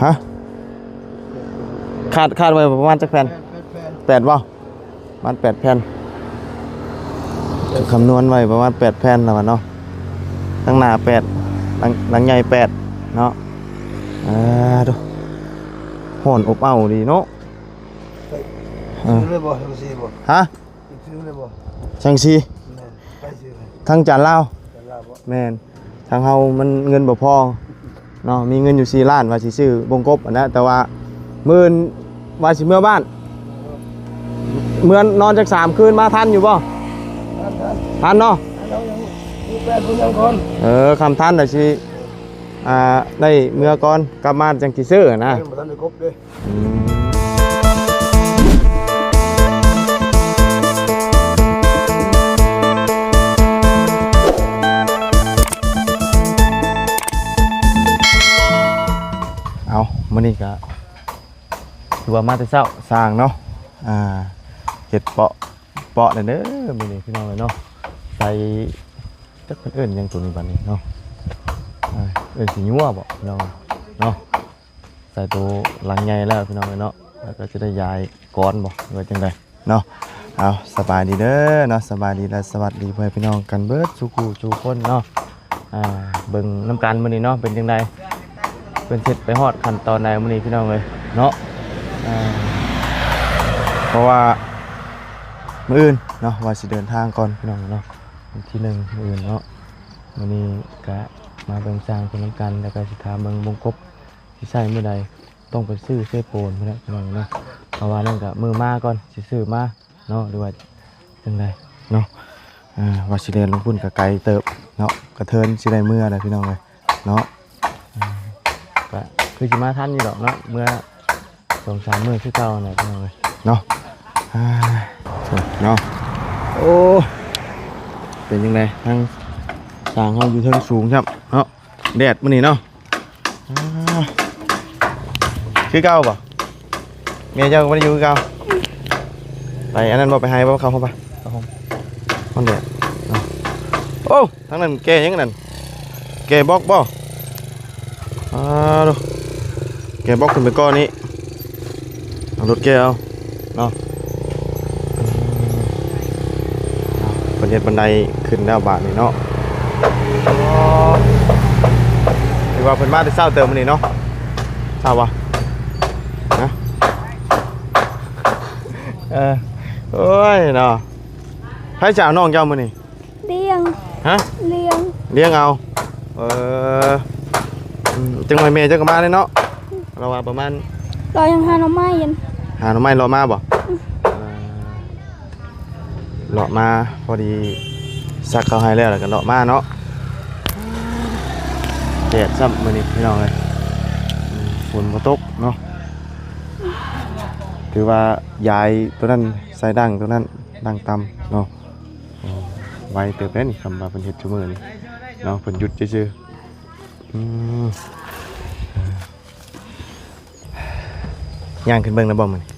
ຮະ? ຄາດ ຄາດໄວ້ປະມານຈັກແຜ່ນ? ແປດ ແປດແຜ່ນ ແປດບໍ່? ປະມານແປດແຜ່ນ ຄຳນວນໄວ້ປະມານແປດແຜ່ນແລ້ວວ່າເນາະ. ທາງໜ້າແປດ ຫຼັງ ຫຼັງໃຫຍ່ແປດເນາະ. ອ່າ ໂທ້ ຮ້ອນອົບເອົ້າດີເນາະ. ເອີ ຊື້ເລີຍບໍ່? ສັງກະສີບໍ່? ຮະ? ຊື້ເລີຍບໍ່? ສັງກະສີ? ແມ່ນ. ໃຜຊື້ໃຫ້? ທາງຈານລາວ. ຈານລາວບໍ່? ແມ່ນ. ທາງເຮົາມັນເງິນບໍ່ພໍເນາະ, ມີເງິນຢູ່ສີ່ລ້ານ ວ່າຊິຊື້ວົງກົບຫັ້ນນະ, ແຕ່ວ່າມື້ອື່ນວ່າຊິເມືອບ້ານ ເມືອນອນຈັກສາມຄືນ ມາທັນຢູ່ບໍ່? ທັນ ທັນ ທັນເນາະ. ເຮົາຍັງມີແປດຄົນຍັງກ່ອນ. ເອີ ຄຳທັນລະຊິ ອ່າ ໄດ້ເມືອກ່ອນ, ກັບມາຈັ່ງຊິຊື້ຫັ້ນນະ. ຍັງບໍ່ທັນໄດ້ຄົບເດ້. ອືມ ເອົາ ມື້ນີ້ກະຖືວ່າມາແຕ່ເຊົ້າ ຊ່າງເນາະ. ອ່າ ເຮັດເປາະ ເປາະແລ້ວເດີມື້ນີ້ ພີ່ນ້ອງເອີຍເນາະ. ໃສ່ ຈັກເພິ່ນເອີ້ນຫຍັງໂຕນີ້ບັດນີ້ເນາະ. ອ່າ ເອີ້ນຂີ້ຍົວບໍ່ ພີ່ນ້ອງເນາະ. ໃສ່ໂຕຫຼັງໃຫຍ່ແລ້ວ ພີ່ນ້ອງເອີຍເນາະ, ແລ້ວກໍຈະໄດ້ຢາຍກອນບໍ່ ຫຼືວ່າຈັ່ງໃດເນາະ. ເອົາ ສະບາຍດີເດີເນາະ, ສະບາຍດີ ແລະ ສະຫວັດດີພໍ່ແມ່ພີ່ນ້ອງກັນເບິດສູ່ຄູ່ສູ່ຄົນເນາະ. ອ່າ ເບິ່ງນຳກັນມື້ນີ້ເນາະ ເປັນຈັ່ງໃດ ເພິ່ນເຮັດໄປຮອດຂັ້ນຕອນໃດມື້ນີ້ ພີ່ນ້ອງເອີຍເນາະ. ອ່າ ເພາະວ່າມື້ອື່ນເນາະ ວ່າຊິເດີນທາງກ່ອນ ພີ່ນ້ອງເນາະ, ວັນທີໜຶ່ງມື້ອື່ນເນາະ. ມື້ນີ້ກະມາເບິ່ງຊ່າງເພິ່ນນຳກັນ ແລ້ວກະຊິຖາມເບິ່ງວົງກົບ ຊິໃຊ້ມື້ໃດ ຕ້ອງໄປຊື້ເຊໂປນພຸ້ນແຫຼະ ພີ່ນ້ອງເນາະ. ເພາະວ່ານັ້ນກະມື້ມາກ່ອນ ຊິຊື້ມາເນາະ ຫຼືວ່າຈັ່ງໃດເນາະ. ອ່າ ວ່າຊິແລ່ນລົງພຸ້ນກະໄກເຕີບເນາະ, ກະເທີນຊິໄດ້ເມືອແລ້ວ ພີ່ນ້ອງເອີຍເນາະ. ອ່າ ກະຄືຊິມາທັນຢູ່ດອກເນາະ, ເມືອສອງສາມມື້ຄືເກົ່າຫັ້ນແຫຼະ ພີ່ນ້ອງເອີຍເນາະ. ອ່າ ເນາະ ໂອ້ ເປັນຈັ່ງໃດ ທາງຊ່າງເຮົາຢູ່ເທິງສູງຊ້ຳເນາະ. ແດດມື້ນີ້ເນາະ. ອ່າ ຄືເກົ່າບໍ່? ແມ່ເຈົ້າກໍບໍ່ໄດ້ຢູ່ຄືເກົ່າ. ໄປອັນນັ້ນບໍ່? ໄປໄຮ່ບໍ່? ເຂົ້າໂຮມໄປ ເຂົ້າໂຮມ ມັນແດດເນາະ. ໂອ້ ທາງນັ້ນແກ່ຫຍັງນັ້ນ? ແກ່ບລັອກບໍ່? ອ່າ ໂທ້ ແກ່ບລັອກຂຶ້ນໄປກ່ອນນີ້. ເອົາລົດແກ່ເອົາເນາະ. ເພິ່ນເຮັດບັນໄດຂຶ້ນແລ້ວບາດນີ້ເນາະ. ຖືວ່າເພິ່ນມາແຕ່ເຊົ້າເຕີບມື້ນີ້ເນາະ. ຊາວບໍ່? ຮະ? ເອີ ໂອ້ຍເນາະ. ໃຜຈະເອົານ້ອງເຈົ້າມື້ນີ້? ລ້ຽງ ຮະ? ລ້ຽງ ລ້ຽງເອົາ. ເອີ ອືມ ຈັກໜ້ອຍແມ່ເຈົ້າກໍມາແລ້ວເນາະ. ລາວວ່າປະມານ ລາວຍັງຫາໜໍ່ໄມ້ຢູ່ ຫາໜໍ່ໄມ້ເລາະມາບໍ່? ອືມ ເອີ ເລາະມາ ພໍດີສັກເຂົ້າໃຫ້ແລ້ວ ແລ້ວກໍເລາະມາເນາະ. ແດດຊ້ຳມື້ນີ້ ພີ່ນ້ອງເອີຍ. ອືມ ຝົນບໍ່ຕົກເນາະ. ຖືວ່າຢາຍໂຕນັ້ນໃສ່ດັ້ງໂຕນັ້ນ ດັ້ງຕ່ຳເນາະ. ໂອ້ ໄວເຕີບເດ້ນີ້ ຄຳວ່າເພິ່ນເຮັດຊຸມື້ນີ້ເນາະ, ເພິ່ນຢຸດຊື່ໆ. ອືມ ຍ່າງຂຶ້ນເບິ່ງນະບໍ່ມື້ນີ້? ຍັ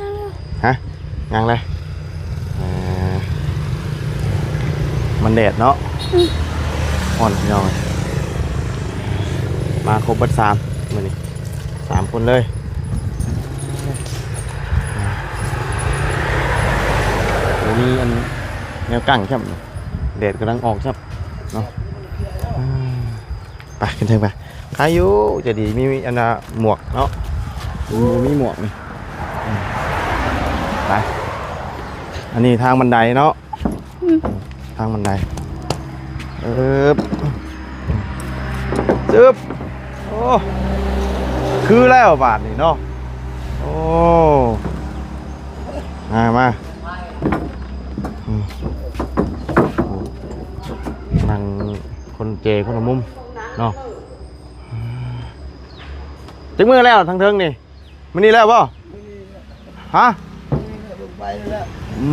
ງເລີຍ ຮະ? ຍັງເລີຍ. ອ່າ ມັນແດດເນາະ. ອືມ ຮ້ອນ ພີ່ນ້ອງເອີຍ. ມາຄົບເບິດສາມມື້ນີ້ ສາມຄົນເລີຍ. ບໍ່ມີອັນແນວກັ້ງຊ້ຳ ແດດກຳລັງອອກຊ້ຳເນາະ. ອ່າ ໄປຂຶ້ນເທິງໄປ. ໃຄຢູ່ ໃຈດີ ມີອັນນ່າໝວກເນາະ, ບໍ່ມີໝວກນີ້. ອືມ ໄປ ອັນນີ້ທາງບັນໄດເນາະ. ອືມ ທາງບັນໄດ. ເອີບ ຊຶບ. ໂອ້ ຄືແລ້ວບາດນີ້ເນາະ. ໂອ້ ມາ ມາ. ອືມ ໂອ້ ນັ່ງຄົນແຈຄົນລະມຸມເນາະ. ຈັກມື້ແລ້ວທາງເທິງນີ້? ມື້ນີ້ແລ້ວບໍ່? ຮະ?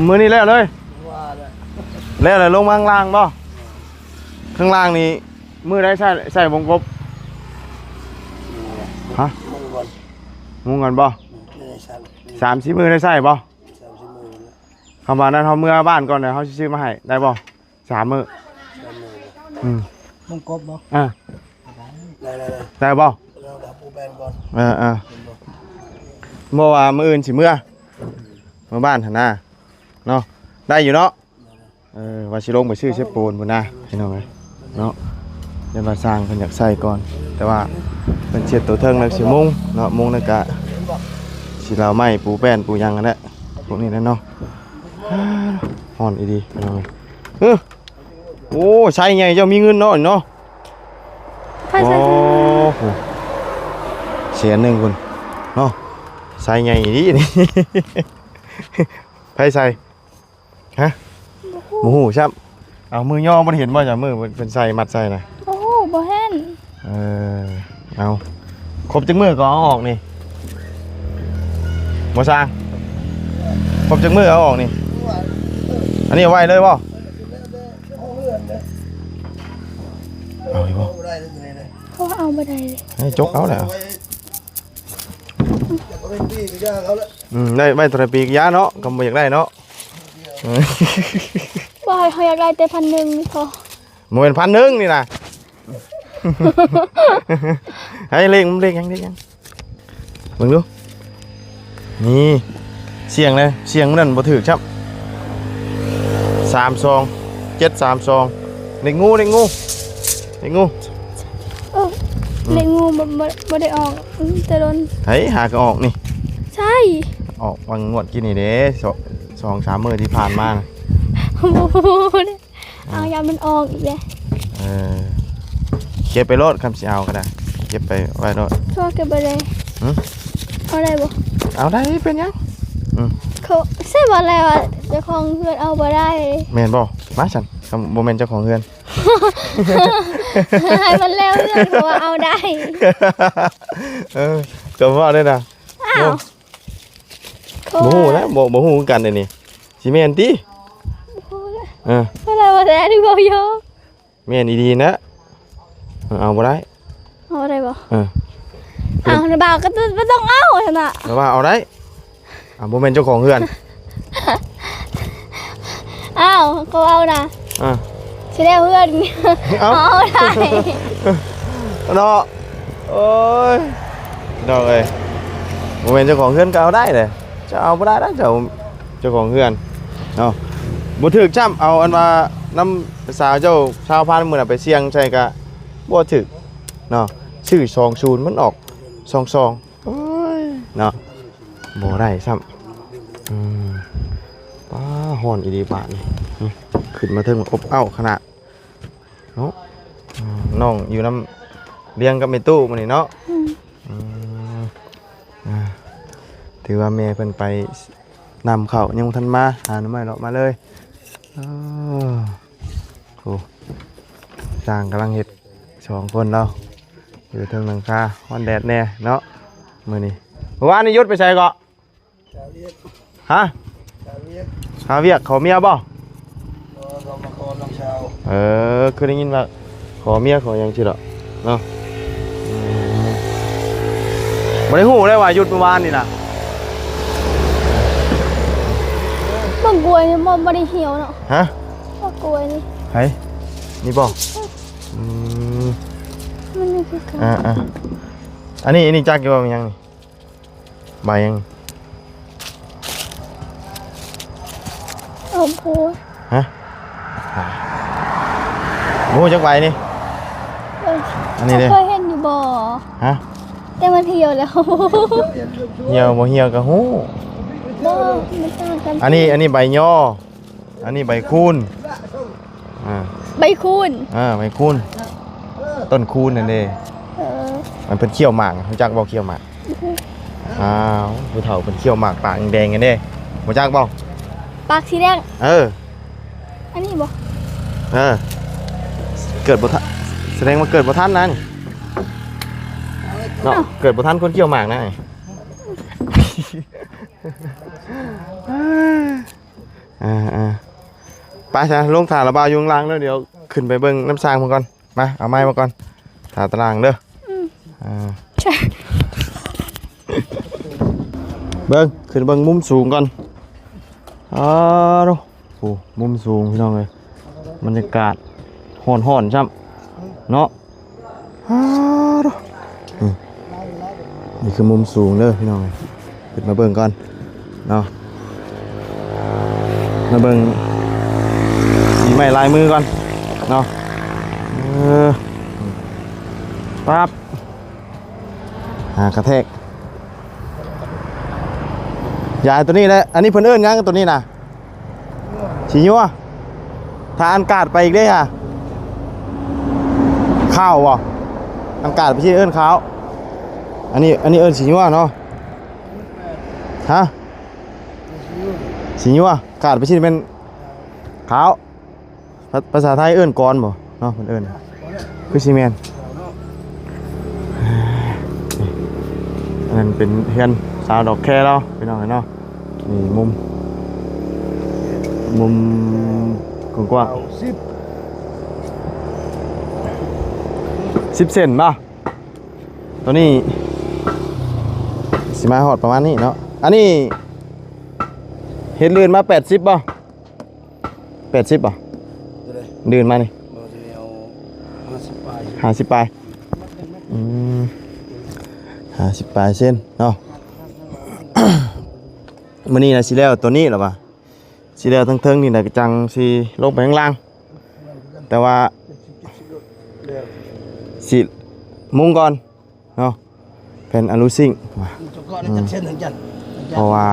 ມື້ນີ້ແລ້ວເລີຍ? ວ່າແລ້ວ ແລ້ວແລ້ວລົງມາຂ້າງລ່າງບໍ່? ຂ້າງລ່າງນີ້ມື້ໃດໃຊ້ ໃຊ້ວົງກົບ? ຮະ? ມຸງກ່ອນ ມຸງກ່ອນບໍ່? ອືມ ໄດ້ໃຊ້ ສາມສີ່ມື້ໄດ້ໃຊ້ບໍ່? ສາມສີ່ມື້ແລ້ວ. ຄຳວ່ານັ້ນ ເຮົາເມືອບ້ານກ່ອນ ແລ້ວເຮົາຊິຊື້ມາໃຫ້ ໄດ້ບໍ່? ສາມມື້ ສາມມື້. ອືມ ວົງກົບບໍ່? ອ່າ ໄດ້ ໄດ້ ໄດ້ ໄດ້ບໍ່? ໄດ້ ໄດ້ ໄດ້. ແມ່ນກ່ອນ ເອີໆ ແມ່ນບໍ່? ບໍ່ວ່າມື້ອື່ນຊິເມືອ ເມືອບ້ານຫັ້ນນາເນາະ ໄດ້ຢູ່ເນາະ. ເອີ ວ່າຊິລົງໄປຊື້ເຊໂປນພຸ້ນນາ ພີ່ນ້ອງເອີຍເນາະ. ຢ້ານວ່າຊ່າງເພິ່ນຢາກໃສ່ກ່ອນ ແຕ່ວ່າເພິ່ນເຊັດໂຕເທິງແລ້ວຊິມຸງເນາະ ມຸງແລ້ວກະຊິລາວໄມ້ ປູແປ້ນ ປູຫຍັງຫັ້ນແຫຼະ ພວກນີ້ແຫຼະເນາະ. ຮ້ອນອີ່ຫຼີ ພີ່ນ້ອງເອີຍ. ເອີ ໂອ້ ໄຊໃຫຍ່ ເຈົ້າມີເງິນເນາະ ນີ້ເນາະ. ໃຜໃສ່ ໂອ້ໂຫ ແສນໜຶ່ງພຸ້ນເນາະ ໄຊໃຫຍ່ອີ່ຫຼີນີ້. ໃຜໃສ່? ຮະ? ບໍ່ຮູ້ ບໍ່ຮູ້ຊ້ຳ. ເອົາ ມືຍໍບໍ່ໄດ້ເຫັນບໍ່ ຈະມືເພິ່ນໃສ່ ມັດໃສ່ນະ? ບໍ່ຮູ້ ບໍ່ເຫັນ. ເອີ ເອົາ ຄົບຈັກມື້ກໍເອົາອອກນີ້ ບໍ່ຊ່າງ? ຄົບຈັກມື້ເອົາອອກນີ້? ອັນນີ້ເອົາໄວ້ເລີຍບໍ່? ເອົາຢູ່ບໍ່? ເຂົາເອົາບໍ່ໄດ້ເລີຍ ໃຫ້ຈົກເອົາແຫຼະ. ອືມ ໄດ້ໄວ້ເທົ່າໃດປີກະຢ່າເນາະ ກໍບໍ່ຢາກໄດ້ເນາະ. ບໍ່ ເຮົາຢາກໄດ້ແຕ່ພັນໜຶ່ງນີ້ພໍ. ບໍ່ແມ່ນພັນໜຶ່ງນີ້ນະ. ໃຫ້ເລກ ເລກຫຍັງ ເລກຫຍັງ ເບິ່ງດູ. ນີ້ ສ່ຽງເລີຍ ສ່ຽງມື້ນັ້ນບໍ່ຖືກຊ້ຳ. ສາມສອງ ເຈັດສາມສອງ ເລກງູ ເລກງູ ເລກງູ. ເອີ ອືມ ເລກງູບໍ່ ບໍ່ ບໍ່ໄດ້ອອກ ອືມ ແຕ່ດົນ. ໃຫ້ຫາກໍອອກນີ້ ໃຊ່ ອອກຫວ່າງງວດກີ້ນີ້ເດ້ ສອງ ສອງສາມມື້ທີ່ຜ່ານມານະ. ບໍ່ຮູ້ເດ້. ເອົາ ຢ້ານມັນອອກອີກເດ້. ເອີ ເກັບໄປໂລດ ຄຳຊິເອົາກໍໄດ້ ເກັບໄປໄວ້ໂລດ. ພໍ່ເກັບບໍ່ໄດ້. ຫື? ເອົາໄດ້ບໍ່? ເອົາໄດ້ ເປັນຫຍັງ? ອືມ ເຂົາ ໃຊ່ບໍ່ແລ້ວ ເຈົ້າຂອງເຮືອນເອົາບໍ່ໄດ້. ແມ່ນບໍ່? ມາຊັ້ນ ຄຳບໍ່ແມ່ນເຈົ້າຂອງເຮືອນ ໃຫ້ມັນແລ້ວເຮືອນ ເຂົາວ່າເອົາໄດ້. ເອີ ກໍເວົ້າໄດ້ນະ. ອ້າວ ບໍ່ຮູ້ນະ ບໍ່ ບໍ່ຮູ້ຄືກັນອັນນີ້ ຊິແມ່ນຕິ? ບໍ່ຮູ້ນະ. ເອີ ເພິ່ນວ່າແທ້ ຫຼືເວົ້າຢອກ? ແມ່ນອີ່ຫຼີນະ. ເອີ ເອົາບໍ່ໄດ້ ເອົາໄດ້ບໍ່? ເອີ ເອົານະ ບ່າວກໍບໍ່ຕ້ອງເອົາຊັ້ນນະ. ແຕ່ວ່າເອົາໄດ້ ອ່າ ບໍ່ແມ່ນເຈົ້າຂອງເຮືອນ. ອ້າວ ກໍເອົານະ. ອ່າ ຊິໄດ້ເຮືອນ ເອົາ ເອົາໄດ້ເນາະ. ໂອ້ຍ ພີ່ນ້ອງເອີຍ ບໍ່ແມ່ນເຈົ້າຂອງເຮືອນກໍເອົາໄດ້ເດ້. ເຈົ້າເອົາບໍ່ໄດ້ນະ ເຈົ້າ ເຈົ້າຂອງເຮືອນເນາະ. ບໍ່ຖືກຊ້ຳ ເອົາອັນວ່ານຳສາວເຈົ້າ ຊາວພັນ ມື້ນັ້ນໄປສ່ຽງໃສ່ກະບໍ່ຖືກເນາະ. ຊື້ສອງສູນ ມັນອອກສອງສອງ. ໂອ້ຍເນາະ ບໍ່ໄດ້ຊ້ຳ. ອືມ ປ້າ ຮ້ອນອີ່ຫຼີບາດນີ້. ອືມ ຂຶ້ນມາເທິງອົບເອົ້າຂະໜາດເນາະ. ອືມ ນ້ອງຢູ່ນຳ ລ້ຽງກັບແມ່ຕູ້ມື້ນີ້ເນາະ. ອືມ ອືມ ອ່າ ຖືວ່າແມ່ເພິ່ນໄປນຳເຂົ້າ ຍັງບໍ່ທັນມາ ຫາໜໍ່ໄມ້ເລາະມາເລີຍ. ເອີ ໂອ້ ຊ່າງກຳລັງເຮັດ ສອງຄົນລາວ ຢູ່ເທິງຫຼັງຄາ ຮ້ອນແດດແດ່ເນາະມື້ນີ້. ມື້ວານນີ້ຢຸດໄປໃສເກາະ? ຫາວຽກ ຮະ? ຫາວຽກ ຫາວຽກ ຂໍເມຍບໍ່? ບໍ່ ເຂົາມາຂໍນ້ອງສາວ. ເອີ ຄືໄດ້ຍິນວ່າຂໍເມຍຂໍຫຍັງຊີ້ດອກເນາະ. ອືມ ບໍ່ໄດ້ຮູ້ເລີຍວ່າຢຸດມື້ວານນີ້ນະ. ບັກກ້ວຍນີ້ບໍ່ ບໍ່ໄດ້ຫ່ຽວເນາະ. ຮະ? ບັກກ້ວຍນີ້ ໃຜ? ນີ້ບໍ່? ອືມ ມັນມີຄືກັນ. ອ່າໆ ອັນນີ້ ອັນນີ້ຈັກຢູ່ບໍ່ ແມ່ນຫຍັງນີ້? ໃບຫຍັງ? ເອົາໂພດ. ຮະ? ບໍ່ຮູ້ຈັກໃບນີ້. ເອີ ອັນນີ້ເດ້ ເຈົ້າເຄີຍເຫັນຢູ່ບໍ່? ຮະ? ແຕ່ມັນຫ່ຽວແລ້ວ. ຫ່ຽວບໍ່ຫ່ຽວກໍຮູ້. ບໍ່ ມັນຕ່າງກັນ. ອັນນີ້ ອັນນີ້ໃບຍໍ. ອັນນີ້ໃບຄູນ. ອ່າ ໃບຄູນ. ອ່າ ໃບຄູນ ຕົ້ນຄູນນັ້ນເດ້. ເອີ ມັນເປັນຂ້ຽວໝາກ ຮູ້ຈັກບໍ່ ຂ້ຽວໝາກ? ບໍ່ຮູ້. ອ້າວ ຜູ້ເຖົ້າເພິ່ນຂ້ຽວໝາກປາກແດງໆ ກັນເດ້ ຮູ້ຈັກບໍ່? ປາກສີແດງ. ເອີ ອັນນີ້ບໍ່? ເອີ ເກີດບໍ່ທັນ ສະແດງວ່າເກີດບໍ່ທັນນະນີ້ເນາະ. ອ້າວ ເກີດບໍ່ທັນຄົນຂ້ຽວໝາກນະ. ອ່າໆ ໄປຊະ ລົງຖ້າລະບ່າວຢູ່ຂ້າງລ່າງເດີ ດຽວຂຶ້ນໄປເບິ່ງນຳຊ່າງເພິ່ນກ່ອນ. ມາ ເອົາໄມ້ມາກ່ອນ ຖ້າຕາລ່າງເດີ. ອືມ ອ່າ ເບິ່ງ ຂຶ້ນເບິ່ງມຸມສູງກ່ອນ. ອ້າໂທ້ ໂອ້ ມຸມສູງ ພີ່ນ້ອງເອີຍ ບັນຍາກາດຮ້ອນໆ ຊ້ຳເນາະ. ອ້າໂທ້ ນີ້ ນີ້ຄືມຸມສູງເດີພີ່ນ້ອງເອີຍ. ຂຶ້ນມາເບິ່ງກ່ອນເນາະ ມາເບິ່ງສີໄມ້ລາຍມືກ່ອນເນາະ. ເອີ ປັບ ຫາກະແທກ ຢາຍໂຕນີ້ແຫຼະ. ອັນນີ້ເພິ່ນເອີ້ນຫຍັງໂຕນີ້ນະ? ສີຍົວ. ຖ້າອັນກາດໄປອີກເດ້ຫະ? ຂາວບໍ່? ອັນກາດໄປຊິເອີ້ນຂາວ. ອັນນີ້ ອັນນີ້ເອີ້ນສີຍົວເນາະ. ຮະ? ສີຍົວ. ກາດໄປຊິແມ່ນຂາວ. ພາ ພາສາໄທເອີ້ນກອນບໍ່ເນາະ ເພິ່ນເອີ້ນ ຄືຊິແມ່ນ. ອັນນັ້ນເປັນເຮືອນຊາວດອກແຄລາວ ພີ່ນ້ອງເອີຍເນາະ. ນີ້ມຸມ ມຸມກວ້າງໆ ສິບ ສິບເຊັນບໍ່? ໂຕນີ້ຊິມາຮອດປະມານນີ້ເນາະ. ອັນນີ້ເຮັດລື່ນມາແປດສິບບໍ່? ແປດສິບບໍ່? ໂຕໃດ? ລື່ນມານີ້ ບໍ່ ໂຕນີ້ເອົາຫ້າສິບປາຍ ຫ້າສິບປາຍ. ອືມ ຫ້າສິບປາຍເຊັນເນາະ. ມື້ນີ້ນະຊິແລ້ວໂຕນີ້ລະວ່າ ຊິແລ້ວເທິງໆນີ້ແຫຼະ ກະຈັ່ງຊິລົງໄປຂ້າງລ່າງ. ແຕ່ວ່າຊິມຸງກ່ອນເນາະ ແຜ່ນອະລູຊິງ ອືມ ເພາະວ່າ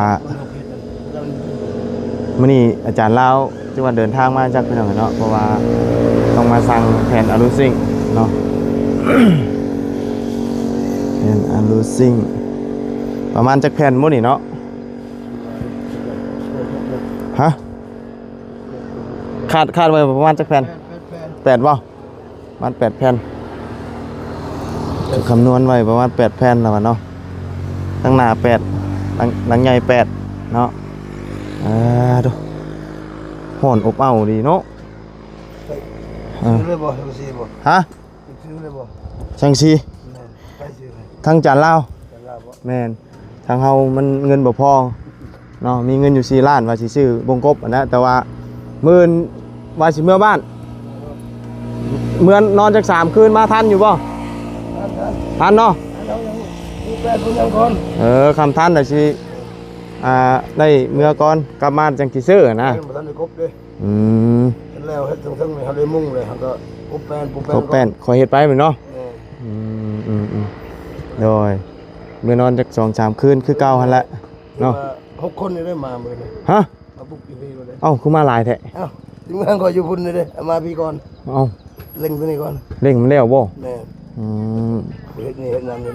ມື້ນີ້ອາຈານລາວ ຖືວ່າເດີນທາງມາຈັກ ພີ່ນ້ອງເນາະ ເພາະວ່າຕ້ອງມາສັ່ງແຜ່ນອະລູຊິງເນາະ. ແຜ່ນອະລູຊິງ ປະມານຈັກແຜ່ນມື້ນີ້ເນາະ? ຮະ? ຄາດ ຄາດໄວ້ປະມານຈັກແຜ່ນ? ແປດ ແປດ ແປດບໍ່? ປະມານແປດແຜ່ນ ຄຳນວນໄວ້ປະມານແປດແຜ່ນແລ້ວວ່າເນາະ. ທາງໜ້າແປດ ຫຼັງ ຫຼັງໃຫຍ່ແປດເນາະ. ເອີ ໂທ້ ຮ້ອນອົບເອົ້າດີເນາະ. ເອີ ຊື້ເລີຍບໍ່? ຈັ່ງຊີ້ບໍ່? ຮະ? ຊື້ເລີຍບໍ່? ຈັ່ງຊີ້ ແມ່ນ ໃຜຊື້ໃຫ້? ທາງຈານລາວ ຈານລາວບໍ່? ແມ່ນ ທາງເຮົາມັນເງິນບໍ່ພໍເນາະ ມີເງິນຢູ່ສີ່ລ້ານ ວ່າຊິຊື້ບົງກົບຫັ້ນນະ ແຕ່ວ່າມື້ອື່ນວ່າຊິເມືອບ້ານ ເມືອນອນຈັກສາມຄືນ ມາທັນຢູ່ບໍ່? ທັນ ທັນເນາະ. ເອີ ຄັນທັນລະຊິ ອ່າ ໄດ້ເມືອກ່ອນ ກັບມາຈັ່ງຊິຊື້ນະ. ຍັງບໍ່ທັນໄດ້ກົບເດ້. ອືມ ເຮັດແລ້ວ ເຮັດເທິງໆນີ້ ເຮົາໄດ້ມຸງເລີຍ ເຮົາກໍປຸບແປ້ນ ປຸບແປ້ນ ປຸບແປ້ນ ຄ່ອຍເຮັດໄປແມ່ນເນາະ. ເອີ ອືມໆໆ ໂດຍ ເມືອນອນຈັກສອງສາມຄືນຄືເກົ່າຫັ້ນແຫຼະເນາະ. ຫົກຄົນນີ້ໄດ້ມາມື້ນີ້ ຮະ? ມາປຸກຢູ່ພີ້ເລີຍ. ເອົ້າ ຄືມາຫຼາຍແທ້? ເອົ້າ ທີມງານຂ້ອຍຢູ່ພຸ້ນເດ້ ເອົາມາພີ້ກ່ອນ. ເອົ້າ ເລັ່ງໂຕນີ້ກ່ອນ ເລັ່ງມັນແລ້ວບໍ່? ແມ່ນ. ອືມ ເຮັດນີ້ເຮັດນັ້ນນີ້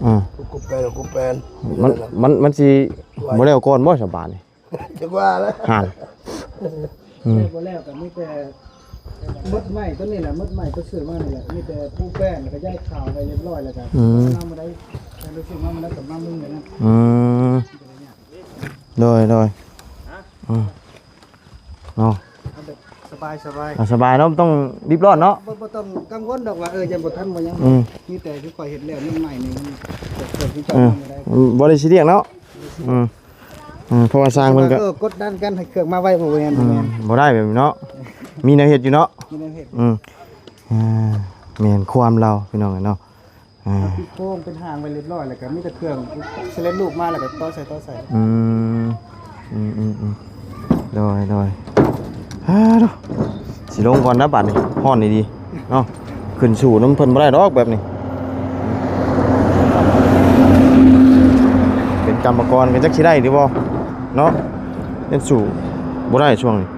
ອືມ ປຸບແປ້ນ ປຸບແປ້ນ ມັນ ມັນ ມັນຊິບໍ່ແລ້ວກ່ອນບໍ່ສະບາດນີ້? ຈັກວ່າລະ ຫັ້ນ ອືມ ແລ້ວບໍ່ແລ້ວກໍມີແຕ່ໝົດໄມ້ຕົວນີ້ແຫຼະ ໝົດໄມ້ຕົວຊື້ມານີ້ແຫຼະ ມີແຕ່ປູແປ້ນ ແລ້ວກໍຍ້າຍຄາວໄວ້ຮຽບຮ້ອຍ ແລ້ວກໍ ອືມ ມາບໍ່ໄດ້ ແລ້ວຊື້ມາບໍ່ໄດ້ກໍມາມຸງແບບນັ້ນ. ອືມ ໂດຍ ໂດຍ ອືມ ເນາະ ເອົາແບບສະບາຍໆ ອ່າ ສະບາຍເນາະ ບໍ່ຕ້ອງຣີບຮ້ອນເນາະ ບໍ່ ບໍ່ຕ້ອງກັງວົນດອກວ່າ ເອີ ຍັງບໍ່ທັນບໍ່ຫຍັງ. ອືມ ມີແຕ່ຄືຂ້ອຍເຮັດແລ້ວ ມັນໃໝ່ນີ້ ມັນເກີດຂຶ້ນຈາກ ອືມ ມັນບໍ່ໄດ້ ອືມ ບໍ່ໄດ້ຊີຣຽສເນາະ. ອືມ ອືມ ເພາະວ່າຊ່າງເພິ່ນກໍ ເອີ ກົດດັນກັນໃຫ້ເຄື່ອງມາໄວ ບໍ່ແມ່ນ ອືມ ບໍ່ແມ່ນ ບໍ່ໄດ້ແບບນີ້ເນາະ ມີແນວເຮັດຢູ່ເນາະ ມີແນວເຮັດ. ອືມ ອ່າ ແມ່ນຄວາມລາວ ພີ່ນ້ອງເອີຍເນາະ. ອ່າ ຕິດໂຄງເປັນຫາງໄວ້ຮຽບຮ້ອຍ ແລ້ວກໍມີແຕ່ເຄື່ອງສຳເລັດຮູບມາ ແລ້ວກໍຕໍ່ໃສ່ ຕໍ່ໃສ່. ອືມ ອືມໆໆ ໂດຍ ໂດຍ. ອາ ໂທ້ ຊິລົງກ່ອນນະບາດນີ້ ຮ້ອນອີ່ຫຼີເນາະ ຂຶ້ນສູ້ນຳເພິ່ນບໍ່ໄດ້ດອກແບບນີ້. ເປັນກຳມະກອນກໍຈັກຊິໄດ້ຫຼືບໍ່ເນາະ ຍັງສູ້ບໍ່ໄດ້ຊ່ວງນີ້.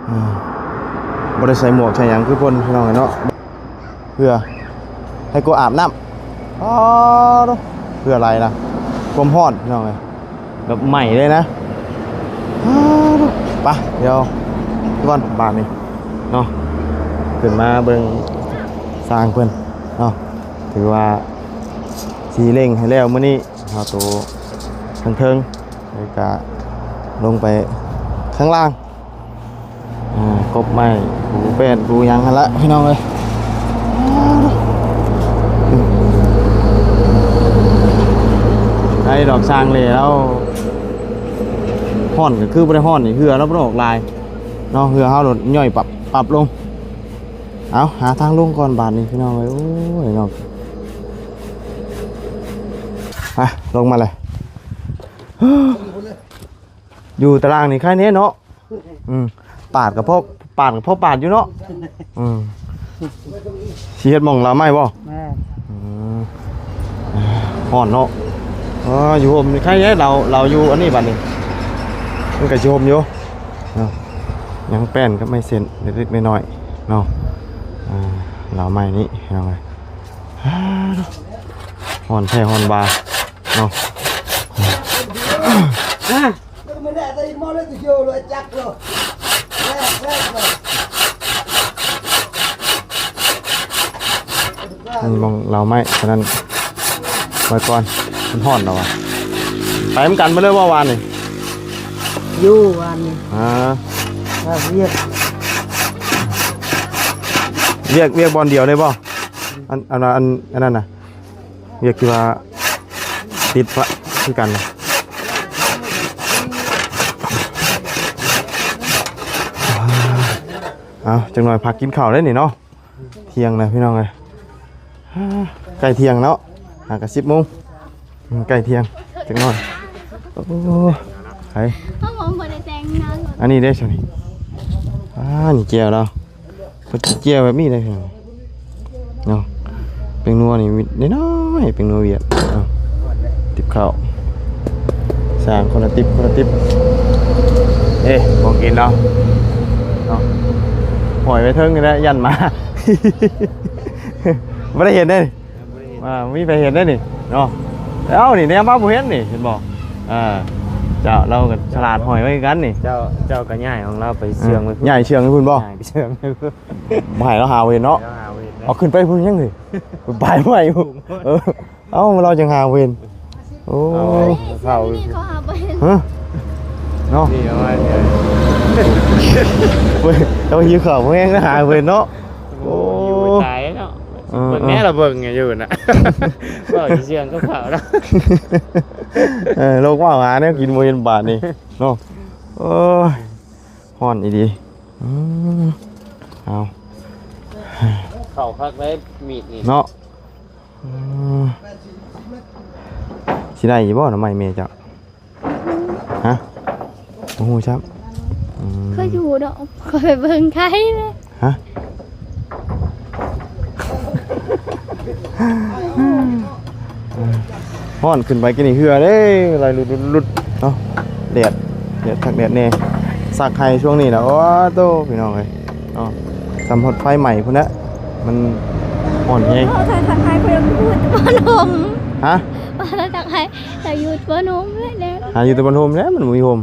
ອືມ ບໍ່ໄດ້ໃສ່ໝວກໃສ່ຫຍັງຄືເພິ່ນ ພີ່ນ້ອງເນາະ. ເພື່ອໃຫ້ກົວອາບນ້ຳ ອໍ ໂທ້ ເພື່ອໄຫຼນະ ຄວາມຮ້ອນ ພີ່ນ້ອງເອີຍ ແບບໄໝ້ເລີຍນະ. ອໍ ໂທ້ ໄປ ດຽວກ່ອນບາດນີ້ເນາະ ຂຶ້ນມາເບິ່ງຊ່າງເພິ່ນເນາະ ຖືວ່າຊິເລັ່ງໃຫ້ແລ້ວມື້ນີ້ ເຮົາໂຕເທິງໆ ແລ້ວກະລົງໄປຂ້າງລ່າງ. ອ່າ ກົບໄມ້ ປູແປ້ນ ປູຫຍັງຫັ້ນລະ ພີ່ນ້ອງເອີຍ. ໄດ້ດອກ ຊ່າງເຫຼແລ້ວ ຮ້ອນກໍຄືບໍ່ໄດ້ຮ້ອນນີ້ ເຫື່ອລາວບໍ່ໄດ້ອອກຫຼາຍເນາະ ເຫື່ອເຮົາໂດດຍ່ອຍປັບໆລົງ. ເອົາ ຫາທາງລົງກ່ອນບາດນີ້ ພີ່ນ້ອງເອີຍ. ໂອ້ຍເນາະ. ຮະ ລົງມາເລີຍ ຢູ່ຕາລ່າງນີ້ໃຄແດ່ເນາະ. ອືມ ປາດກະພໍ ປາດກະພໍປາດຢູ່ເນາະ. ອືມ ຊິເຮັດໝ່ອງລາວໄມ້ບໍ່? ແມ່ນ. ອືມ ຮ້ອນເນາະ. ເອີ ຢູ່ຮົ່ມນີ້ໃຄແດ່ ລາວ ລາວຢູ່ອັນນີ້ບັດນີ້ ມັນກະຊິຮົ່ມຢູ່ເນາະ. ຍັງແປ້ນກັບໄມ້ເສັ້ນເລັກໆນ້ອຍໆເນາະ. ອ່າ ລາວໄມ້ນີ້ພີ່ນ້ອງເອີຍ ຮ້ອນແທ້ຮ້ອນວ່າເນາະ. ອັນໝ່ອງລາວໄມ້ເທົ່ານັ້ນ ໄວ້ກ່ອນ ມັນຮ້ອນແລ້ວວ່າ. ໄປນຳກັນມາເລີຍບໍ່ວານນີ້? ຢູ່ວານນີ້ ອ່າ ວຽກ ວຽກ ວຽກບ່ອນດຽວເລີຍບໍ່? ອັນ ອັນ ອັນ ອັນນັ້ນນະ ວຽກທີ່ວ່າຕິດພະຄືກັນນະ. ເອົາ ຈັກໜ່ອຍພັກກິນເຂົ້າເດ້ນີ້ເນາະ. ທ່ຽງແລ້ວພີ່ນ້ອງເອີຍ ໃກ້ທ່ຽງແລ້ວ ຫາກະສິບໂມງ ໃກ້ທ່ຽງຈັກໜ່ອຍ. ໂອ້ ໄປ ເຮົາບໍ່ໄດ້ແຕ່ງໜ້າລົດ ອັນນີ້ເດ້ຊະນີ້. ອ່າ ນີ້ແຈ່ວລາວ ເພິ່ນກິນແຈ່ວແບບນີ້ເດ້ເນາະ. ແປ້ງນົວນີ້ມີນ້ອຍໆ ແປ້ງນົວຫວຽດເນາະ. ຕິບເຂົ້າ ສ້າງຄົນລະຕິບ ຄົນລະຕິບ. ເອີ ຂອງກິນເນາະ ເນາະ ຫ້ອຍໄວ້ເທິງນີ້ແຫຼະ ຢ້ານໝາ ບໍ່ໄດ້ເຫັນເດ້ນີ້ ອ່າ ມີໃຜເຫັນໄດ້ນີ້ເນາະ. ເອົ້າ ນີ້ແນມມາບໍ່ເຫັນນີ້ ເຫັນບໍ່? ອ່າ ເຈົ້າ ລາວກໍສະຫຼາດຫ້ອຍໄວ້ຄືກັນນີ້. ເຈົ້າ ເຈົ້າກໍຍ້າຍຂອງລາວໄປເຊື່ອງໄວ້ພຸ້ນ ຍ້າຍເຊື່ອງໄວ້ພຸ້ນບໍ່? ຍ້າຍໄປເຊື່ອງໄວ້ພຸ້ນ ບໍ່ໃຫ້ລາວຫາເຫັນເນາະ. ເຈົ້າຫາບໍ່ເຫັນເດ້ ເອົາຂຶ້ນໄປພຸ້ນຍັງນີ້ ໄປໄມ້ພຸ້ນ ເອີ ເອົ້າ ລາວຈັ່ງຫາບໍ່ເຫັນ. ໂອ້ ເຂົາ ເຂົາຫາບໍ່ເຫັນ ຮະ ເນາະ ນີ້ເອົາໄວ້ ເອີ ເອົາຫິວເຂົ້າແຮງນະ ຫາບໍ່ເຫັນເນາະ. ໂອ້ ຫິວຕາຍເນາະ. ເອີ ເບິ່ງແດ່ລະ ເບິ່ງຢູ່ນະ ເວົ້າຊິເຊື່ອງກັບເຂົາເນາະ. ເອີ ໂລກເວົ້າຫາແນວກິນບໍ່ເຫັນບາດນີ້ເນາະ. ໂອ້ຍ ຮ້ອນອີ່ຫຼີ. ອືມ ເອົາ ເຂົ້າຄັກເລີຍ ມີດນີ້ເນາະ. ອືມ ຊິໄດ້ຢູ່ບໍ່ໜໍ່ໄມ້ແມ່ເຈົ້າ? ຮະ ບໍ່ຮູ້ຊ້ຳ. ອືມ ຄືຢູ່ດອກ ຂ້ອຍໄປເບິ່ງໄກເລີຍ. ຮະ ຮ້ອນ ຂຶ້ນໄປກິນນີ້ເຫື່ອເດ້ ໄຫຼຫຼຸດໆເນາະ. ແດດ ແດດຄັກແດດແນ່ ຊັກໄຮ່ຊ່ວງນີ້ນະ ໂອ້ໂຕ ພີ່ນ້ອງເອີຍ ເນາະ ສ່ຳຮອດໄຟໄໝ້ພຸ້ນນະ ມັນຮ້ອນແຮງ. ເວົ້າໄທທັກທາຍ ຂ້ອຍຢາກຢູ່ແຕ່ບ້ານຫົມ. ຮະ ເວົ້າໄທທັກທາຍ ຢາກຢູ່ແຕ່ບ້ານຫົມແຫຼະ ຫາຢູ່ແຕ່ບ້ານຫົມແຫຼະ ມັນບໍ່ມີຫົມ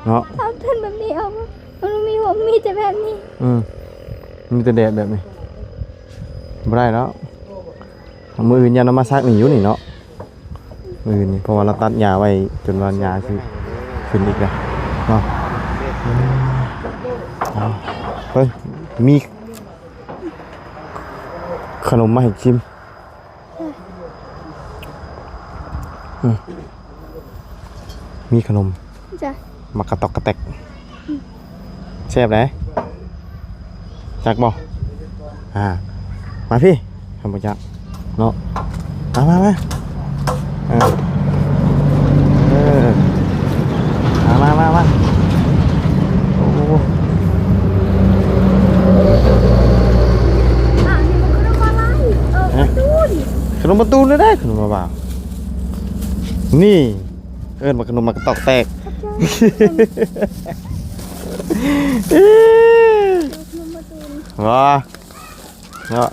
ເນາະ. ເອົາເປັນແບບນີ້ ເອົາ ມັນບໍ່ມີຫົມ ມີແຕ່ແບບນີ້. ອືມ ມີແຕ່ແດດແບບນີ້ ບໍ່ໄດ້ແລ້ວ. ມື້ອື່ນຢ່ານຳມາຊັກນີ້ຢູ່ນີ້ເນາະ ມື້ອື່ນນີ້ ເພາະວ່າລາວຕັດຫຍ້າໄວ້ຈົນວ່າຫຍ້າຊິຂຶ້ນອີກແລ້ວເນາະ. ເອົາ ເບິ່ງ ມີຂະໜົມມາໃຫ້ຊິມ. ອືມ ມີຂະໜົມ ຈ້ະ ໝາກກະຕອກກະແຕກ. ອືມ ແຊບເດ້ ຈັກບໍ່? ອ່າ ມາພີ້ ທ່ານຜູ້ຈັກເນາະ. ມາ ມາ ມາ ເອີ ເອີ ມາ ມາ ມາ ມາ. ໂອ້ ອ່າ ນີ້ມັນຂະໜົມອາໄລ ເອີ ຂະໜົມປະຕູນ ຂະໜົມປະຕູນເດ້ ຂະໜົມປະບ່າວ. ນີ້ ເອີ້ນວ່າຂະໜົມໝາກກະຕອກແຕກ. ຂອບໃຈ ຂະໜົມປະຕູນ ວ່າ ເນາະ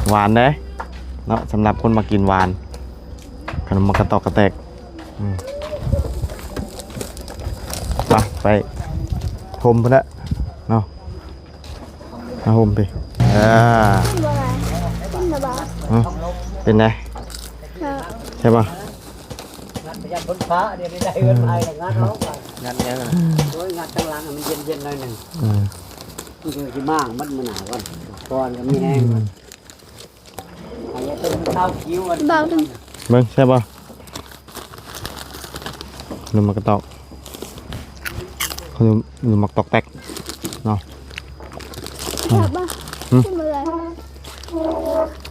ຫວານເດ້ເນາະ ສຳລັບຄົນມັກກິນຫວານ ຂະໜົມໝາກກະຕອກກະແຕກ. ອືມ ໄປ ໄປຫົ່ມພຸ້ນແຫຼະເນາະ ມາຫົ່ມພີ້. ເອີ ກິນບໍ່ໄດ້ ກິນແລ້ວບໍ່? ຫຶ ເປັນໃດ? ແຊບ ແຊບບໍ່? ງັດໄປຢ້ານຝົນຟ້າ ດຽວນີ້ໄດ້ເຮືອນໃໝ່ແລ້ວ ງັດເອົາ ງັດຫຍັງ? ໂອ້ຍ ງັດທາງຫຼັງໃຫ້ມັນເຢັນໆໜ້ອຍໜຶ່ງ. ອືມ ມັນຄືຊິມ້າງໝົດມື້ໜ້າກ່ອນ ກ່ອນກໍມີແຮງ. ອືມ ເບົາ ເບິ່ງແຊບບໍ່? ຂະໜົມໝາກກະຕອກ ຂະໜົມ ຂະໜົມໝາກຕອກແຕກເນາະ. ແຊບບໍ່? ຫຶ ກິນບໍ່ໄດ້.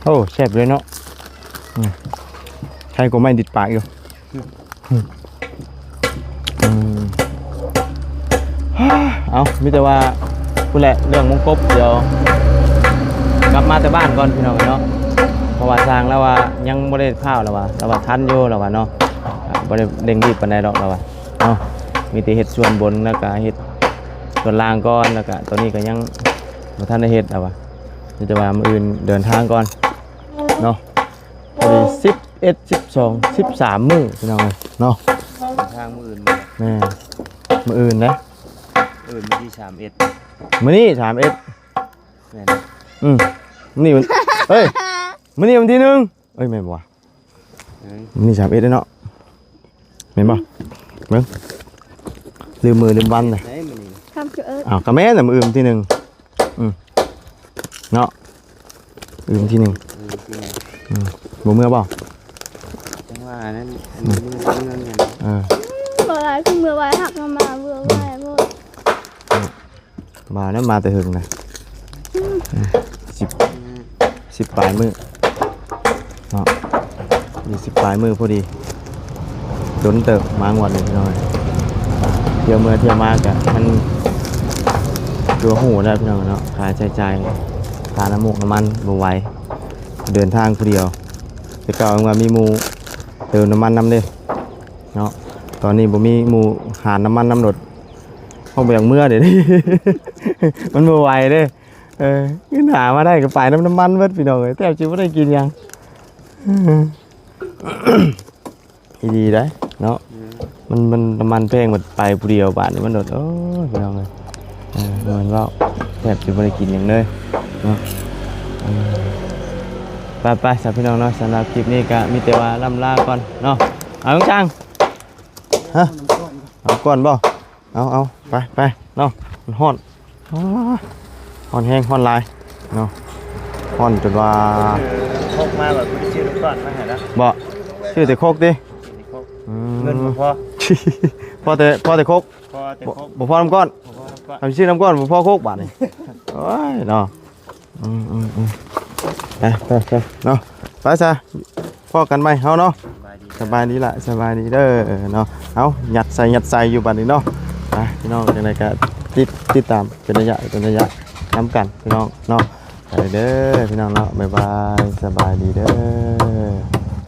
ໂອ້ ແຊບເລີຍເນາະ ອືມ ໃຄກວ່າໄມ້ດິດປາກຢູ່ ອືມ ອືມ ເອົາ ມີແຕ່ວ່າພຸ້ນແຫຼະ ເລື່ອງມົງກົບ ດຽວກັບມາແຕ່ບ້ານກ່ອນພີ່ນ້ອງເນາະ ເພາະວ່າຊ່າງລາວວ່າຍັງບໍ່ໄດ້ພ້າວ ລາວວ່າ ລາວວ່າທັນຢູ່ ລາວວ່າເນາະ ບໍ່ໄດ້ເລັ່ງລີບປານໃດດອກ ລາວວ່າເນາະ ມີແຕ່ເຮັດສ່ວນບົນ ແລ້ວກະເຮັດສ່ວນລ່າງກ່ອນ ແລ້ວກະຕອນນີ້ກະຍັງບໍ່ທັນໄດ້ເຮັດ ລາວວ່າ ມີແຕ່ວ່າມື້ອື່ນເດີນທາງກ່ອນເນາະ ພໍດີສິບເອັດ ສິບສອງ ສິບສາມມື້ພີ່ນ້ອງເອີຍເນາະ ເດີນທາງມື້ອື່ນ ແມ່ນ ມື້ອື່ນເດ້ ມື້ອື່ນວັນທີສາມເອັດ ມື້ນີ້ສາມເອັດ ແມ່ນ ອືມ ມື້ນີ້ວັນ ເອີຍ ມື້ນີ້ວັນທີໜຶ່ງ ເອີຍ ແມ່ນບໍ່ວະ ອືມ ມື້ນີ້ສາມເອັດເດ້ເນາະ ແມ່ນບໍ່ ເບິ່ງ ລືມມື້ລືມວັນເດ້ ໄດ້ມື້ນີ້ ຄຳຄືເອີ້ນ ອ້າວ ກະແມ່ນນະ ມື້ອື່ນວັນທີໜຶ່ງ ອືມ ເນາະ ອື່ນວັນທີໜຶ່ງ ອືມ ອືມ ບໍ່ເມືອບໍ່ ຈັ່ງວ່ານັ້ນ ອືມ ມື້ ມື້ນັ້ນ ເອີ ບໍ່ຫຼາຍ ຄືເມືອໄວ ຮັກມາ ເມືອໄວໂພດ ອືມ ມາແລ້ວ ມາແຕ່ເຫິງນະ ອືມ ສິບ ສິບປາຍມື້ເນາະ ຢູ່ສິບປາຍມື້ພໍດີ ດົນເຕີບມາງວດນີ້ພີ່ນ້ອງເອີຍ ທ່ຽວເມືອທ່ຽວມາກະມັນ ຄືຮູ້ແລ້ວພີ່ນ້ອງເນາະ ຄ່າໃຊ້ຈ່າຍ ຄ່ານ້ຳມູກນ້ຳມັນບໍ່ໄຫວ ເດີນທາງຜູ້ດຽວ ແຕ່ເກົ່າຍັງວ່າມີໝູ່ເຕີມນ້ຳມັນນຳເດ້ເນາະ ຕອນນີ້ບໍ່ມີໝູ່ຫານນ້ຳມັນນຳໂລດ ເຮົາບໍ່ຢາກເມືອເດ້ ມັນບໍ່ໄຫວເດ້ ເອີ ເງິນຫາມາໄດ້ກໍໄປນຳນ້ຳມັນເບິດພີ່ນ້ອງເອີຍ ແທບຊິບໍ່ໄດ້ກິນຫຍັງ ອີ່ຫຼີໄດ໋ເນາະ ອືມ ມັນ ມັນ ນ້ຳມັນແພງ ບັດໄປຜູ້ດຽວບາດນີ້ມັນໂດດ ໂອ້ຍ ພີ່ນ້ອງເອີຍ ເອີ ແມ່ນເວົ້າ ແທບຊິບໍ່ໄດ້ກິນຫຍັງເລີຍເນາະ ເອີ ໄປໆ ຊະພີ່ນ້ອງເນາະ ສຳລັບຄລິບນີ້ກໍມີແຕ່ວ່າລ່ຳລາກ່ອນເນາະ ເອົາຈັ່ງ ຮະ ເອົາກ່ອນບໍ່? ເອົາ ເອົາ ໄປ ໄປເນາະ ມັນຮ້ອນ ອ້າ ຮ້ອນແຮງ ຮ້ອນຫຼາຍເນາະ ຮ້ອນຈົນວ່າ ຊື້ຄົກມາແບບບໍ່ໄດ້ຊື້ນ້ຳກ້ອນມາໃຫ້ນະ ບໍ່ ຊື້ແຕ່ຄົກຕິ ຊື້ແຕ່ຄົກ ອືມ ເງິນບໍ່ພໍ ພໍແຕ່ ພໍແຕ່ຄົກ ພໍແຕ່ຄົກ ບໍ່ພໍນ້ຳກ້ອນ ບໍ່ພໍນ້ຳກ້ອນ ຄັນຊື້ນ້ຳກ້ອນບໍ່ພໍຄົກບາດນີ້ ໂອ້ຍເນາະ ອືມໆໆ ໄປ ໄປ ໄປເນາະ ໄປຊະ ພໍ້ກັນໃໝ່ເຮົາເນາະ ສະບາຍດີ ສະບາຍດີລະ ສະບາຍດີເດີເນາະ ເອົາ ຍັດໃສ່ ຍັດໃສ່ຢູ່ບາດນີ້ເນາະ ໄປພີ່ນ້ອງ ຈັ່ງໃດກໍຕິດ ຕິດຕາມເປັນໄລຍະ ເປັນໄລຍະນຳກັນພີ່ນ້ອງເນາະ ໄປເດີພີ່ນ້ອງເນາະ ບາຍບາຍ ສະບາຍດີເດີ.